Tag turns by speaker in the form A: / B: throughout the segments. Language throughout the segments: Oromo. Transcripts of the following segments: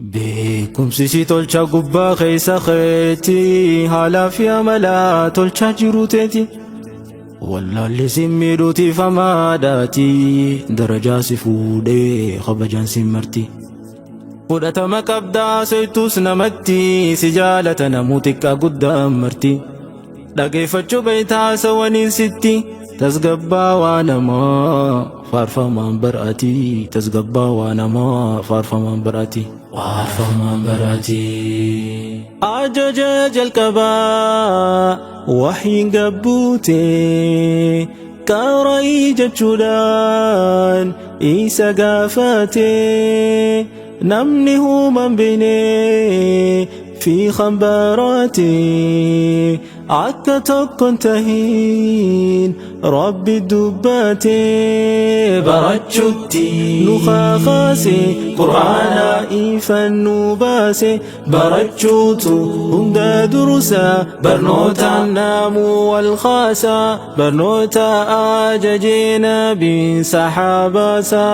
A: Beekumsi si tolcha gubbaa keessa keeti haalaa fi amalaa tolchaa jiru teeti. Wallaalli si miidhuutiif hamaadhaati darajaa si fuudhee kabajaan si marti. Fudhatama qabdaa soytuus namatti si jaalata namuu xiqqaa guddaa marti. Dhageeffachuu beektaa haasawaniin sitti tasgabbaa waa namaa faarfamaan bar'aati tasgabbaa waa namaa faarfamaan bar'aati. Faarfamaan bar'aati. Ajaja jalqabaa wahyiin gabbuute qara'ii jechuudhaan isa gaafate namni human beene fi khanbaraate akka tokkon tahin rabbi dubbate barachuutti nu kakaase qur'aana ifan nu baase barachuutu hunda dursa barnootaan naamuu wal kaasa barnoota ajajee nabiin saxaabaasa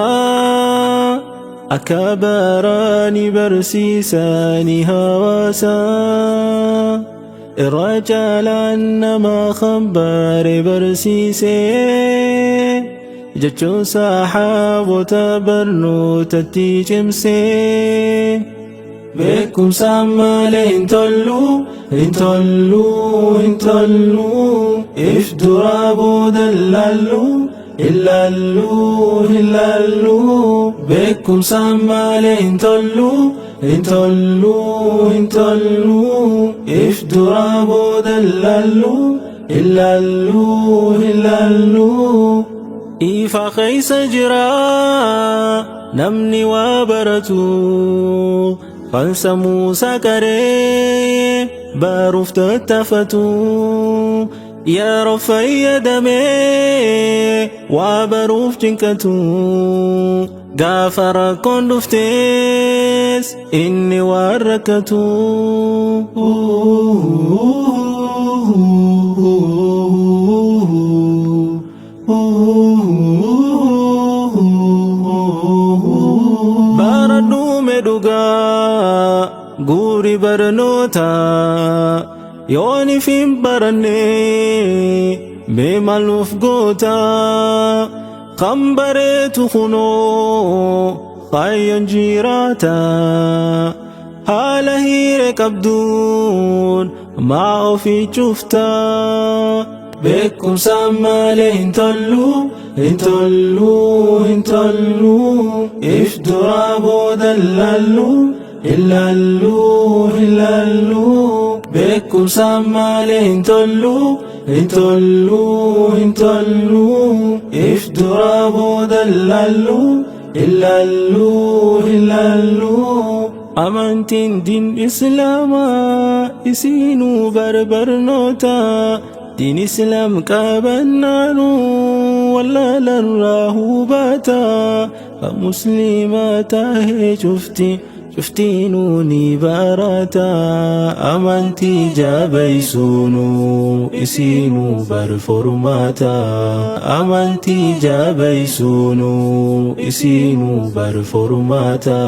A: akka barani barsiisani hawaasa irra caalaan nama khanbare barsiise jechuun saxaabota barnootatti cimse. Beekumsa malee hin tollu, hin tollu, hin tollu, if dura booda laallu, hin laallu, hin laallu. Beekumsa malee hin tollu, hin tollu, hin tollu, if dura booda laallu, hin laallu, hin laallu. Ifa keessa jira namni waa baratu kan sammuu isaa qaree baruuf tattaafatu yeroo fayyadamee waa baruuf cinqatu gaafa rakkoon dhuftes inni waan rakkatu. Baradhuume dhugaa guuri barnoota yoonif hin baranne mee maluuf goota kan bareetu kunoo kaayyoon jiraata haala hiire qabduun maa ofii cufta. Beekumsa malee hin tollu, hin tollu, hin tollu, if dura booda laallu, hin laallu, hin laallu. Beekumsa malee hin tollu, hin tollu, hin tollu, if dura booda laallu, hin laallu, hin laallu. Amantiin diin Islaamaa isinuu barbarnoota. Diin Islaam qabannaanu wallaalarraa hubata. Musliima tahee cufti cuftinuu ni barata. Amantii jabeessuunu isinuu barformaata. Amantii jabeessuunu isinuu barformaata.